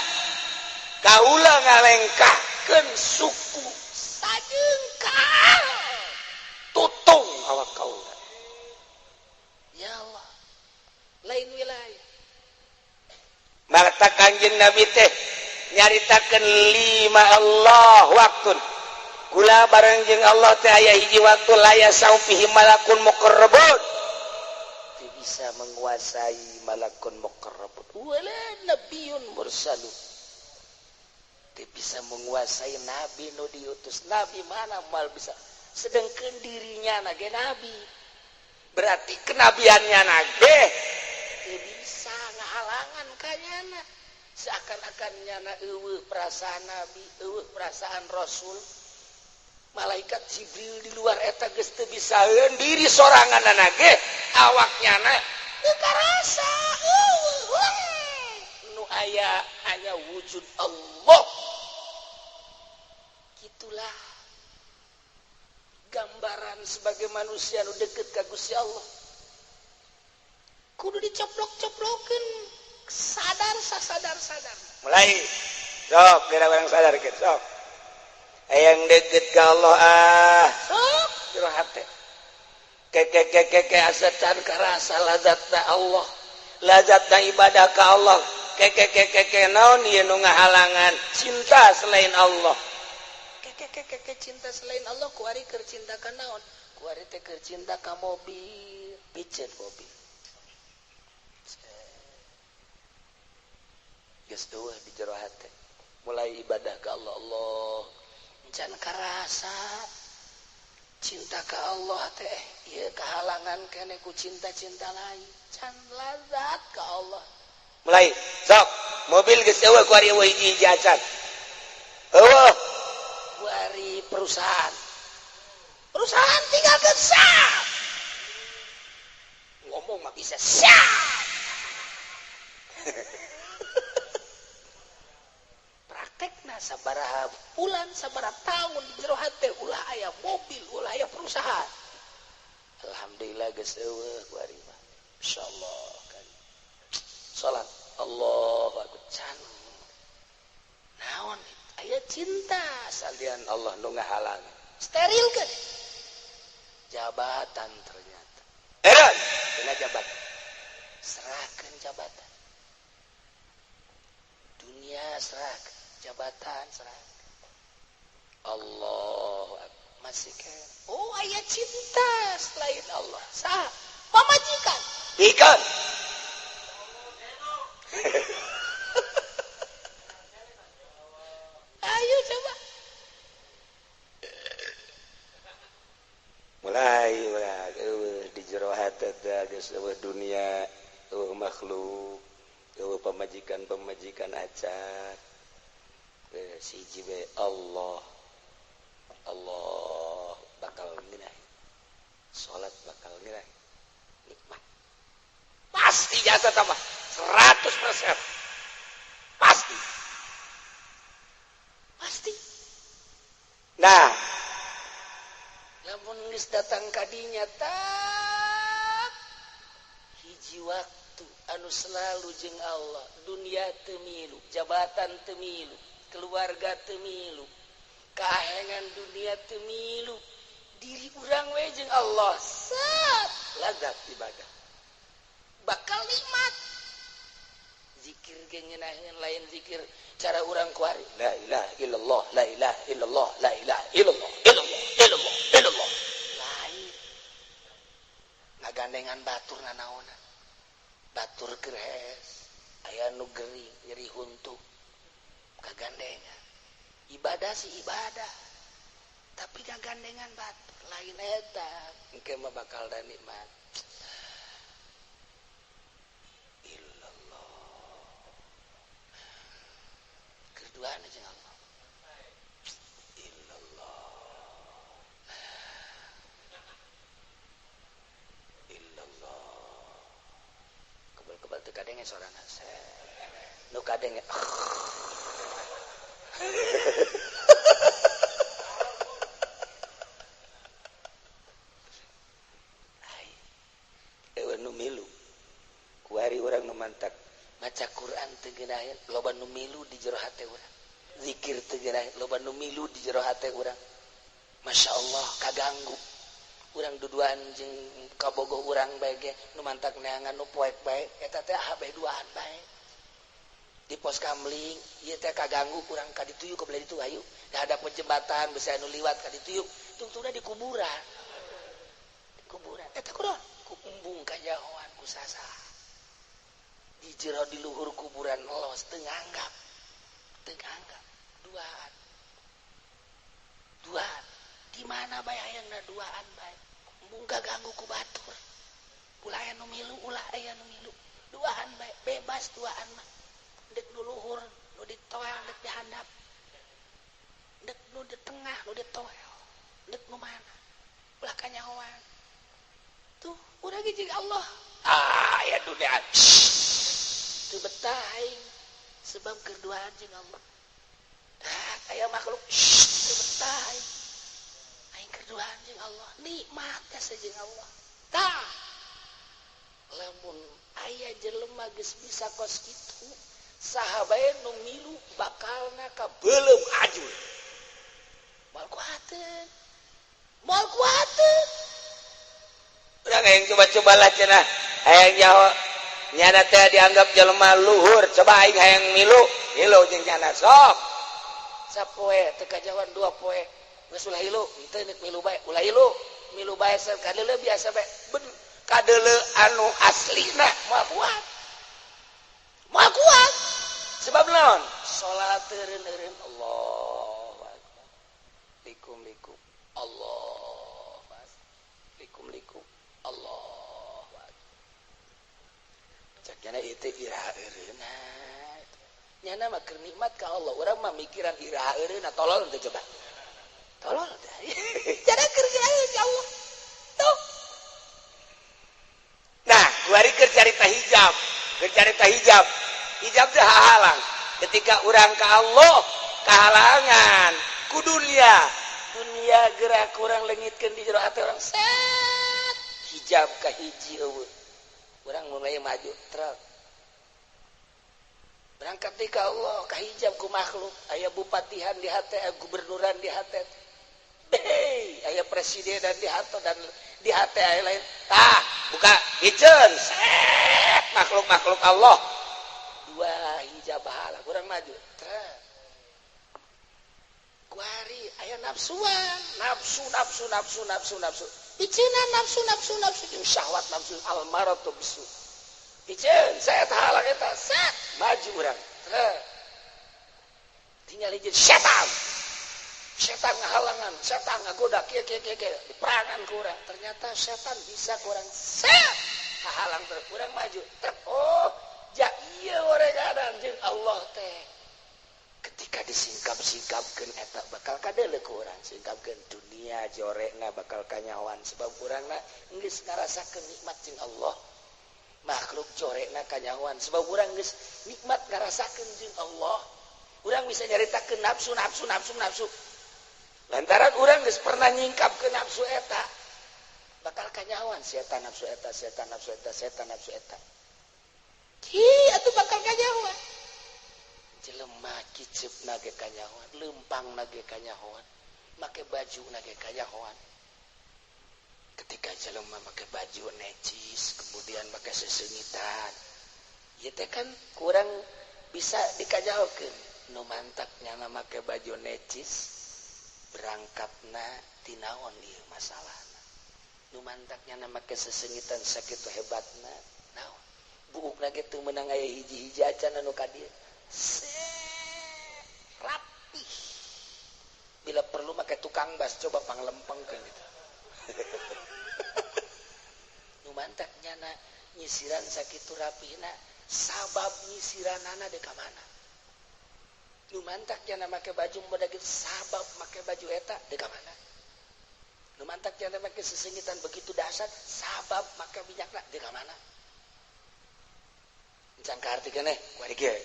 Speaker 1: kaula ngalengkahkeun suku
Speaker 3: sajengkal awak kaula. Ya Allah, lain wilayah. Maka Kanjeng Nabi teh nyaritakeun lima Allah waktun. Kula bareng jeung Allah teh aya hiji waktu la yasau fihi malakun muqarrabun. Teu bisa menguasai malakun muqarrabun wala nabiyun mursalun. Teu bisa menguasai nabi nu diutus. Nabi mana mal bisa, sedangkan dirinya nage nabi. Berarti kenabiannya nage teu bisa ngahalangan kanyana. Seakan-akan nyana eueuh perasaan nabi, eueuh perasaan rasul. Malaikat Jibril di luar eta geus teu bisaeun diri soranganna ge awak nyana teu karasa eueuh. Nu aya hanya wujud Allah. Gitulah gambaran sebagai manusia nu deket ka Gusti Allah. Kudu dicoplok-coplokeun sadar sasadar-sadar.
Speaker 1: Mulai sok kira orang sadar ke sok. Hayang deket ka Allah ah.
Speaker 3: Sok jero hate. Ke ke ke ke asa can karasa lazatna Allah.
Speaker 1: Lazatna ibadah ka Allah. Ke ke ke ke ke naon ieu nu ngahalangan cinta selain Allah.
Speaker 3: Ke ke ke ke cinta selain Allah kuari keur cinta ka naon? Kuari teh keur cinta ka mobil, piceun mobil. Geus eueuh di jero hate. Mulai ibadah ka Allah, Allah can karasa cinta ka Allah teh ieu kahalangan kene ku cinta-cinta lain can lazat ka Allah.
Speaker 1: Mulai sok mobil geus eueuh kuari eueuh hiji-hiji acan. Eueuh
Speaker 3: kuari perusahaan. Perusahaan tinggal gesap. Ngomong mah bisa siap. Praktekna sabaraha bulan sabaraha tahun di jero hate ulah aya mobil ulah aya perusahaan. Alhamdulillah geus eueuh kuari mah. Insyaallah kan. Salat Allahu akbar can. Naon aya cinta
Speaker 1: salian Allah nu ngahalang.
Speaker 3: Steril kan? Jabatan ternyata.
Speaker 1: Eran dina jabatan.
Speaker 3: Serahkeun jabatan. Dunia serahkeun, jabatan serahkeun. Allah masih kan. Oh aya cinta selain Allah. Sah pamajikan.
Speaker 1: Ikan.
Speaker 3: Ayo coba.
Speaker 1: Mulai eueuh di jero hate teh geus eueuh dunia, eueuh makhluk, eueuh pamajikan-pamajikan acan. Siji we Allah. Allah bakal ngeunah. Salat bakal ngeunah. Nikmat. Pasti jasa tambah 100%. Pasti.
Speaker 3: Pasti.
Speaker 1: Nah,
Speaker 3: lamun geus datang ka dinya tak hiji waktu anu selalu jeung Allah, dunia teu milu, jabatan teu milu, keluarga teu milu, kahengan dunia teu milu, diri urang we jeung Allah sat
Speaker 1: lazat ibadah.
Speaker 3: Bakal nikmat. Zikir ge ngeunaheun lain zikir cara urang kuari.
Speaker 1: La ilaha illallah, la ilaha illallah, la ilaha illallah, illallah, illallah, illallah.
Speaker 3: Lain. Ngagandengan batur nanaonan. Batur keur hees, aya nu gering, nyeri huntu. Kagandengan. Ibadah sih ibadah. Tapi kagandengan batur lain eta.
Speaker 1: Engke mah bakal da nikmat. Illallah.
Speaker 3: Keduaan jeung Allah.
Speaker 1: Illallah. Illallah.
Speaker 3: Kebal-kebal teu kadenge sorana. Nu kadenge.
Speaker 1: Ai. Eueuh nu milu. Kuari urang nu mantak
Speaker 3: maca Quran teu geunaheun, loba nu milu di jero hate urang. Zikir teu geunaheun, loba nu milu di jero hate urang. Masya Allah kaganggu. Urang duduan jeung kabogoh urang bae ge nu mantak neangan nu poek bae eta teh habeh duaan bae. Di pos kamling ieu teh kaganggu kurang ka ditu yuk, ka belah ditu ayo. Da ada jembatan bisa anu liwat ka ditu yuk. Tungtungna di kuburan. Di kuburan eta kunaon? Ku embung kanyahoan ku sasaha. Di jero di luhur kuburan los teu nganggap. Teu nganggap duaan. Duaan. Di mana bae hayangna duaan bae. Embung kaganggu ku batur. Ulah aya nu milu, ulah aya nu milu. Duaan bae, bebas duaan mah. Dek nu luhur, nu ditoel, dek dihandap. Dek nu di tengah, nu ditoel. Dek nu mana? Ulah kanyahoan. Tuh, urang ge jeung Allah. Ah, ya dunia. Teu betah aing sebab keur duaan jeung Allah. Ah, aya makhluk teu betah aing. Aing keur duaan jeung Allah, nikmat teh jeung Allah. Tah. Lamun aya jelema geus bisa kos kitu, saha bae nu milu bakalna ka beuleum ajur. Moal kuateun. Moal kuateun.
Speaker 1: Urang hayang coba-cobalah cenah. Hayang nyaho nyana teh dianggap jelema luhur, coba aing hayang milu, milu jeung nyana sok.
Speaker 3: Sapoe teu kajawan dua poe. Geus ulah hilu, henteu nek milu bae, ulah hilu. Milu bae kadeuleu biasa bae. Ben
Speaker 1: Kadeuleu anu aslina
Speaker 3: moal kuat. Moal kuat. Sebab naon? Salat eureun-eureun Allahu akbar. Likum likum. Allahu akbar. Likum likum. Allahu akbar.
Speaker 1: Cak nyana ieu teh iraha eureunna.
Speaker 3: Nyana mah keur nikmat ka Allah, urang mah mikiran iraha eureunna, tolol teh coba. Tolol teh. Jadi keur ya Allah. Tuh.
Speaker 1: Nah, kuari keur carita hijab, keur carita hijab. Hijab teh hahalang. Ketika urang ka Allah kahalangan ku dunia.
Speaker 3: Dunia gerak kurang leungitkeun di jero hati urang. Set. Hijab ka hiji eueuh. Urang mulai maju truk. Berangkat di ka Allah ka hijab ku makhluk, aya bupatihan di hati, aya gubernuran di hati. Hei, aya presidenan di hati dan di hati aya lain.
Speaker 1: Tah, buka hiceun. Set makhluk-makhluk Allah.
Speaker 3: Dua hijab bahala kurang maju. Truk. Kuari aya nafsuan, nafsu nafsu nafsu nafsu nafsu. Iceuna nafsu nafsu nafsu jeung syahwat nafsu almaratu bisu. Iceun saya halang eta set maju urang. Truk. Tinggal hiji setan. Setan ngahalangan, setan ngagoda kieu kieu kieu kieu diperangan ku urang. Ternyata setan bisa ku urang set hahalang terus urang maju. Truk. Oh, ja ieu oregadan jeung Allah teh. Ketika disingkap-singkapkeun eta bakal kadeuleu ku urang, singkapkeun dunia jorekna bakal kanyahoan sebab urangna geus ngarasakeun nikmat jeung Allah. Makhluk jorekna kanyahoan sebab urang geus nikmat ngarasakeun jeung Allah. Urang bisa nyaritakeun nafsu nafsu nafsu nafsu. Lantaran urang geus pernah nyingkapkeun nafsu eta, bakal kanyahoan setan nafsu eta, setan nafsu eta, setan nafsu eta. Hi, atuh bakal kanyahoan. Jelema kicep nage kanyahoan, lempang nage kanyahoan, make baju nage kanyahoan. Ketika jelema make baju necis, kemudian make sesengitan, ieu teh kan kurang bisa dikanyahokeun. Nu mantak nyana make baju necis, berangkatna tinaon ieu masalahna. Nu mantak nyana make sesengitan sakitu hebatna, naon? Buukna ge teu meunang aya hiji-hiji acan anu ka dieu. Set, rapih. Bila perlu make tukang bas coba panglempengkeun gitu. Nu mantak nyana nyisiran sakitu rapihna, sabab nyisiranana deuk ka mana? Nu mantak nyana make baju model gitu, sabab make baju eta deuk ka mana? Nu mantak nyana make sesengitan begitu dahsyat, sabab make minyakna deuk ka mana? Encan kaarti keneh
Speaker 1: kuari kieu.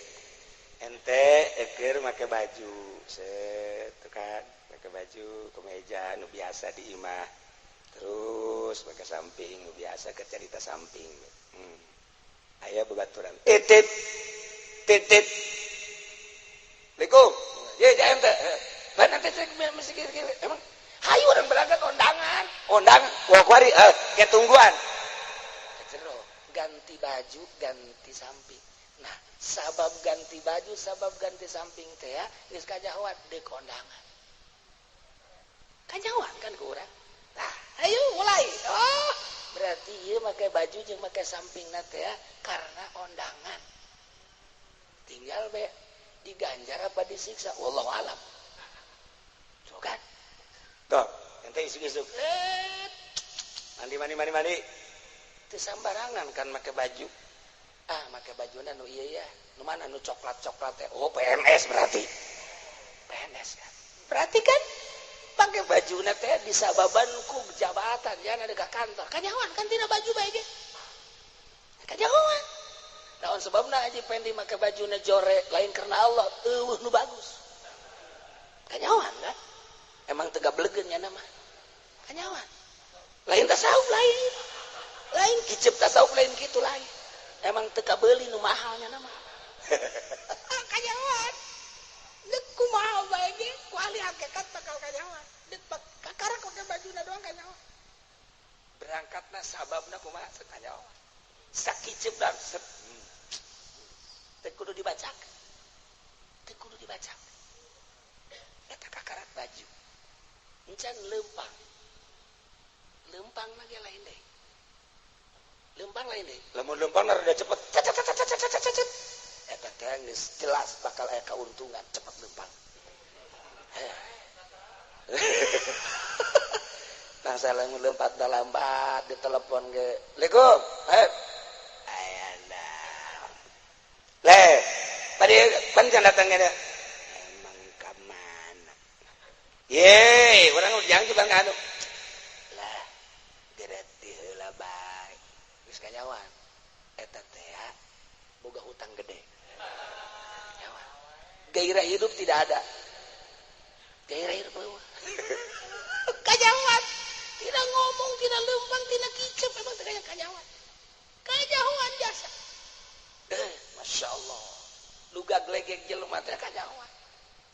Speaker 1: Ente eker make baju set tuh kan, make baju kemeja nu biasa di imah, terus make samping nu biasa ke cerita samping. Aya babaturan titit titit Assalamualaikum. Ye, ja ente. Mana teh mesti kieu emang
Speaker 3: Hayu urang berangkat ondangan. Ondangan wah kuari ke tungguan. Jero ganti baju, ganti samping. Nah, sabab ganti baju, sabab ganti samping teh ya, geus kajahoan deuk ondangan. Kajahoan kan ku urang. Tah, ayo mulai. Oh, berarti ieu make baju jeung make sampingna teh ya karena ondangan. Tinggal be diganjar apa disiksa, wallahu alam. Tuh kan?
Speaker 2: Tuh, ente isuk-isuk. Mandi mandi mandi mandi.
Speaker 3: Teu sambarangan kan make baju. Ah, make bajuna nu ieu ya. Nu mana nu coklat-coklat teh? Oh, PNS berarti. PNS kan. Berarti kan pakai bajuna teh disababan ku jabatan ya ada ka kantor. Kanyahoan kan tina baju bae ge. Kanyahoan. Naon sebabna Haji Pendi make bajuna jore lain karena Allah, eueuh nu bagus. Kanyahoan kan? Emang teu gablegeun nya mah. Kanyahoan. Lain tasawuf lain. Lain kicep tasawuf lain kitu lain. Emang teu kabeuli nu mahalnya nama. Kanyahoan. Deuk kumaha bae ge ku ahli hakikat bakal kanyahoan. Deuk kakarak pake bajuna doang kanyahoan.
Speaker 1: Berangkatna sababna kumaha kanyahoan. Sakicep dan set.
Speaker 3: Teu kudu dibacakeun. Teu kudu dibacakeun. Eta kakarak baju. Encan leumpang. Leumpang na ge lain deui. Leumpang lain deui.
Speaker 2: Lamun leumpang rada cepet.
Speaker 3: Cet cet cet cet cet cet cet. Eta teh geus jelas bakal aya kauntungan cepet leumpang. Nah, saya lamun leumpang da lambat ditelepon ge.
Speaker 2: Assalamualaikum.
Speaker 3: Aya naon.
Speaker 2: Le, tadi pan can datang ge.
Speaker 3: Emang ka mana?
Speaker 2: Ye, urang ujang coba nganu.
Speaker 3: Lah, gereti heula bae. Geus kanyawan. Eta teh boga hutang gede. Nyawa. Gairah hidup tidak ada. Gairah hidup eueuh. Kanyawan. Tidak ngomong, tidak lempang, tidak kicep, emang teh kanyawan. Kanyawan jasa. Masya Allah. Luga glegek jelema teh kanyawan.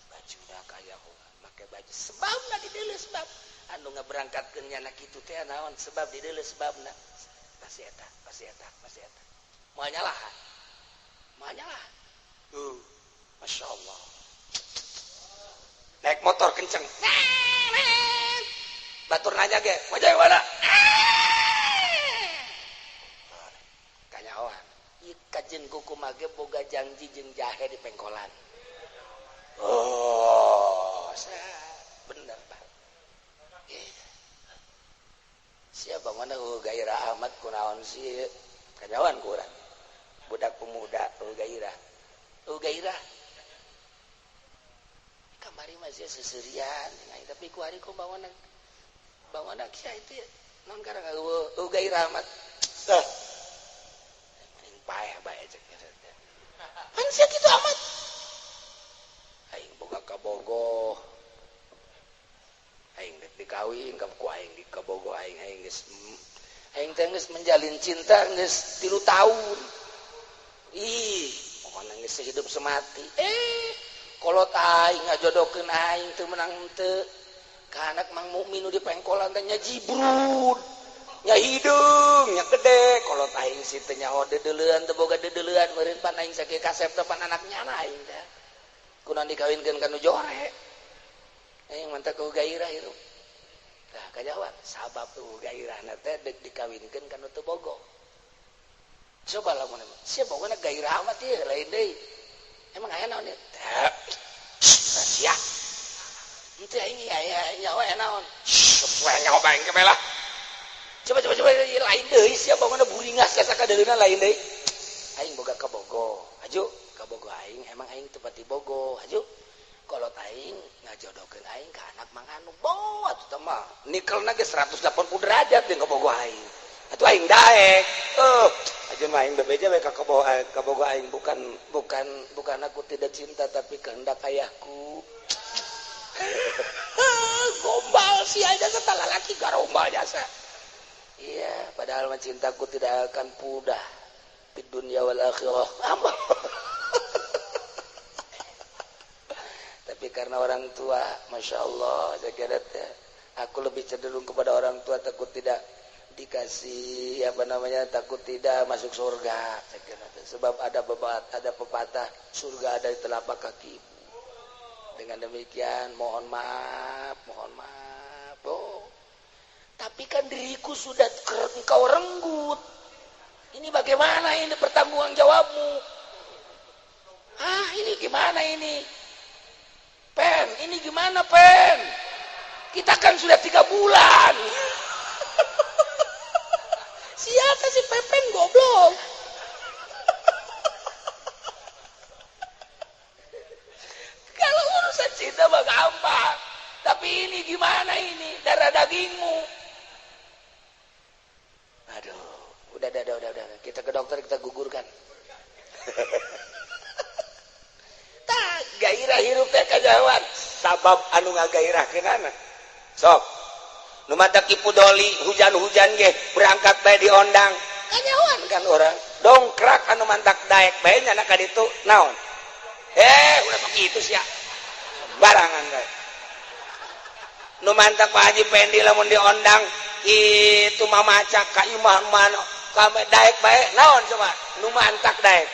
Speaker 3: Bajuna kanyawan, make baju sebabna dideuleu sebab anu ngaberangkatkeun nyana kitu teh naon sebab dideuleu sebabna. Pasti eta, pasti eta, pasti eta. Moal nyalahan. Moal nyalahan.
Speaker 2: Masya Allah. Naik motor kenceng. Batur nanya ge, mau jadi mana?
Speaker 3: Kanyahoan. Ieu kajen kuku mage boga janji jeung jahe di pengkolan. Oh, bener Pak. Siapa mana gairah amat kunaon sih? Kanyahoan ku urang. Budak pemuda gairah. Gairah. Kamari masih seserian, tapi ku hari ku bangunan bangunan sia itu non karang eueuh gairah amat.
Speaker 2: Tah.
Speaker 3: Mending paeh bae cek. Pan sia kitu amat. Aing boga kabogoh. Aing dek dikawin ka ku aing di kabogoh aing aing geus aing teh geus menjalin cinta geus 3 tahun. Ih, pokona geus hidup semati. Kolot aing ngajodokeun aing teu menang teu. Ka anak Mang Mukmin nu di pengkolan teh nya jibrud. Nya hideung, nya gede. Kolot aing si teh nyaho deudeuleun teu boga deudeuleun meureun pan aing sakieu kasep teh pan anak nyana aing teh. Kunaon dikawinkeun ka nu jore. Aing mantap ku gairah hirup. Tah kajawab sabab tuh gairahna teh deuk dikawinkeun ka nu teu bogo. Coba lamun sia bogona gairah amat ieu lain deui. Emang aya naon ieu? Rahasia. Henteu aing aya nyawa aya naon?
Speaker 2: Poe nyawa bae engke lah.
Speaker 3: Coba coba coba lain deui sia bogona buringas sakadeuleuna lain deui. Aing boga kabogo. Haju kabogo aing emang aing teu pati bogo. Haju kolot aing ngajodokeun aing ka anak Mang Anu. Bo atuh teh mah
Speaker 2: nikelna ge 180 derajat jeung kabogo aing. Atuh aing daek. Ajeun mah aing bebeja we ka kabogo aing
Speaker 3: bukan bukan bukan aku tidak cinta tapi kehendak ayahku. Gombal sih aja setelah laki garombal jasa. Iya, padahal mah cintaku tidak akan pudar di dunia wal akhirah. Tapi karena orang tua, masya Allah, jaga ya. Aku lebih cenderung kepada orang tua, takut tidak dikasih apa namanya, takut tidak masuk surga. Sebab ada pepatah, surga ada di telapak kaki. Dengan demikian mohon maaf, mohon maaf. Oh. Tapi kan diriku sudah engkau renggut. Ini bagaimana ini pertanggung jawabmu? Ah, ini gimana ini? Pen, ini gimana Pen? Kita kan sudah 3 bulan. Siapa sih Pepen goblok? Kalau urusan cinta mah gampang. Tapi ini gimana ini? Darah dagingmu. Aduh, udah. Kita ke dokter, kita gugurkan. Tak gairah hirup teh kajawan. Sabab anu ngagairahkeunana. Sok. Nu matak Kipu Doli hujan-hujan ge berangkat bae diondang. Kanyawan kan orang. Dongkrak anu mantak daek bae nya ka ditu naon? Udah sok kitu sia. Barangan bae. Nu mantak Pak Haji Pendi lamun diondang itu mamaca ka imah mana kame daek bae naon coba nu mantak daek.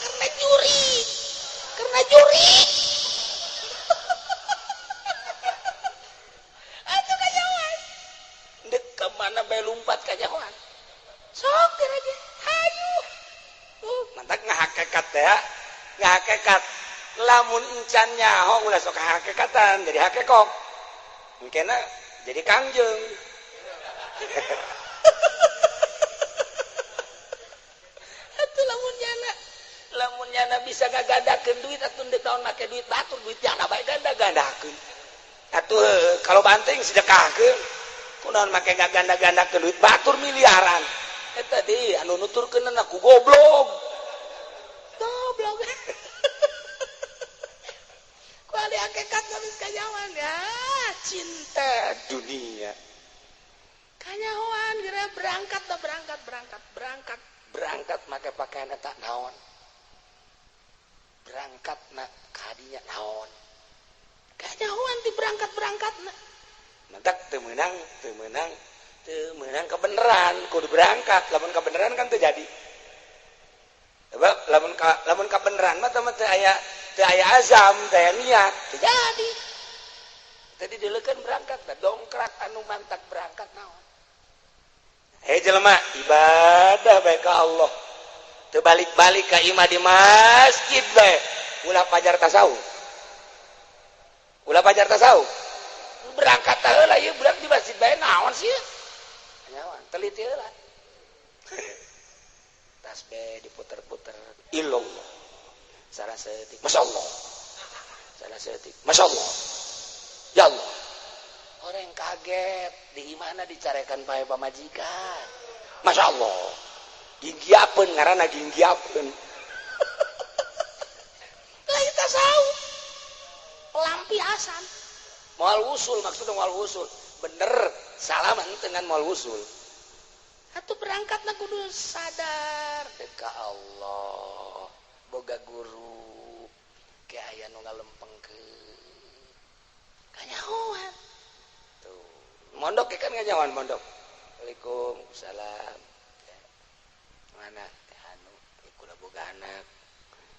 Speaker 3: Karena juri. Karena juri. Atuh kanyawan. Dek ka mana bae lumpat kanyawan. Sok geura hayu. Mantak ngahakekat teh, ngahakekat. Lamun encan nyaho ulah sok hakekatan jadi hakekok. Mungkinna jadi kangjeng. Atuh lamun nyana bisa ngagandakeun duit atuh deuk naon make duit batur duit nyana bae ganda-gandakeun. Atuh kalau banting sedekahkeun kunaon make ngaganda-gandakeun duit batur miliaran. Eta deui anu nuturkeunna ku goblok. Goblok. Ku ahli hakikat geus kanyawan ya, cinta dunia. Kanyawan geura berangkat dah, berangkat make pakaian eta naon. Berangkat na kadinya naon. Kanyawan di berangkat-berangkatna. Mantak teu meunang kebenaran kudu berangkat. Lamun kebenaran kan teu jadi. Sebab lamun kebenaran mah teu aya azam, teu aya niat, teu jadi. Tadi dileukeun berangkat da dongkrak anu mantak berangkat naon. Hei jelema, ibadah bae ka Allah. Teu balik-balik ka imah di masjid bae. Ulah pajar tasawuf. Ulah pajar tasawuf. Berangkat heula ieu budak di masjid bae naon sih? Nyawan, teliti heula. Tasbih diputer-puter. Illallah. Salah seeutik, masyaallah. Salah seeutik, masyaallah. Ya Allah. Orang kaget di mana dicarekan pae pamajikan. Masya Allah. Ginggiapeun ngaranna ginggiapeun. Lain tasawuf. Pelampiasan. Moal wusul maksudnya moal wusul. Bener salaman dengan moal wusul. Atuh berangkatna kudu sadar deka Allah. Boga guru ke aya nu ngalempengkeun. Kanyahoan. Tuh, mondok kan nganyawan mondok. Waalaikumsalam. Mana teh anu kula boga anak.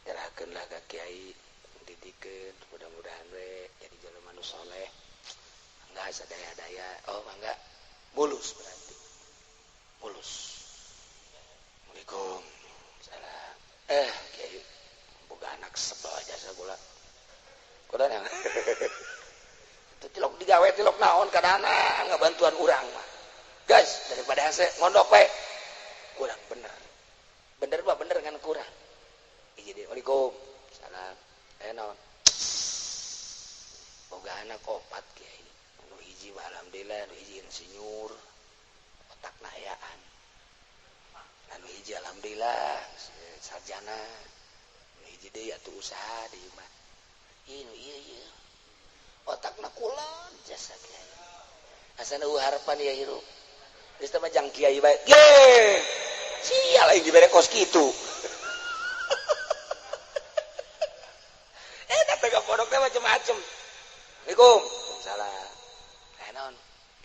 Speaker 3: Nyerahkeun lah ka kiai, didikeun mudah-mudahan we jadi jelema nu soleh. Mangga sadaya-daya. Oh, mangga mulus berarti. Mulus. Waalaikumsalam. Kiai boga anak sebel jasa kula. Kuda yang itu tilok digawe tilok naon kadana ngabantuan urang mah. Guys, daripada hese ngondok we. Kurang bener. Bener mah bener ngan kurang. Hiji deui. Waalaikumsalam. Naon? Boga anak opat kiai. Nu hiji mah alhamdulillah, nu hiji insinyur. Otakna ayaan. Anu hiji alhamdulillah sarjana. Nu hiji deui atuh usaha di imah. Ieu nu ieu ieu. Otakna kulon jasa kiai. Asana eueuh harapan ya hirup. Geus teh mah jang kiai bae. Ye! Sial aing dibere kos kitu. Eta teh pondok teh macem-macem. Assalamualaikum. Salah. Eh, naon?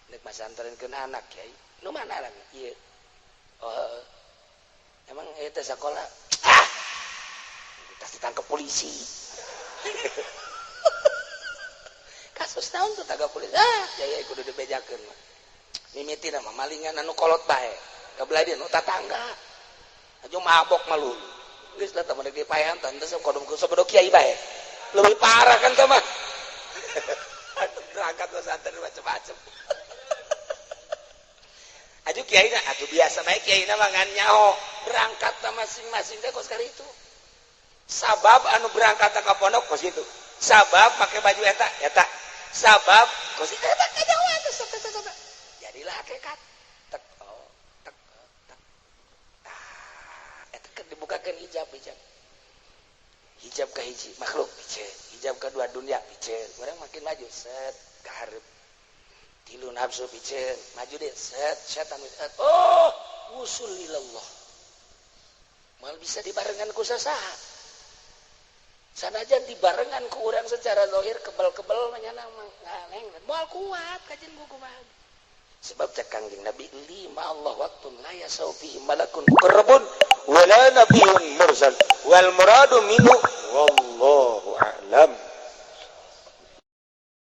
Speaker 3: Rek masantrenkeun anak, Kiai. Nu mana anak? Ieu. Oh. Emang eta sekolah? Ah. Tas ditangkap polisi. Kasus naon tuh tangkap polisi? Ah, kiai kudu dibejakeun mah. Mimiti mah malingan anu kolot bae. Kabelah dia nu tatangga. Aju mabok malu. Geus lah teman dipaehan teh kodom ku sabodo kiai bae. Lebih parah kan teh mah. Berangkat pesantren macam-macam. Aju kiai na atuh biasa bae, kiai na mah ngan nyaho berangkat masing-masing teh kos kali itu. Sabab anu berangkat ka pondok kos itu. Sabab pakai baju eta eta. Sabab kos itu eta kajauhan teh. Jadilah hakikat. Tek, oh, tek, oh, tek. Tah, eta kan dibukakeun hijab hijab. Hijab ke hiji makhluk piceun, hijab kedua dunia piceun. Urang makin maju, set ka hareup. Tilu nafsu piceun, maju deh, set setan set. Oh, usul ilallah. Mal bisa dibarengan ku sasaha. Sanajan dibarengan ku urang secara zahir kebel-kebel manyana ngaleng moal kuat kajian ku kumaha. Sebab cek Kangjeng Nabi, lima Allah waktun la yasau fihi malakun muqarrabun wala nabiyyun mursal wal muradu minhu wallahu.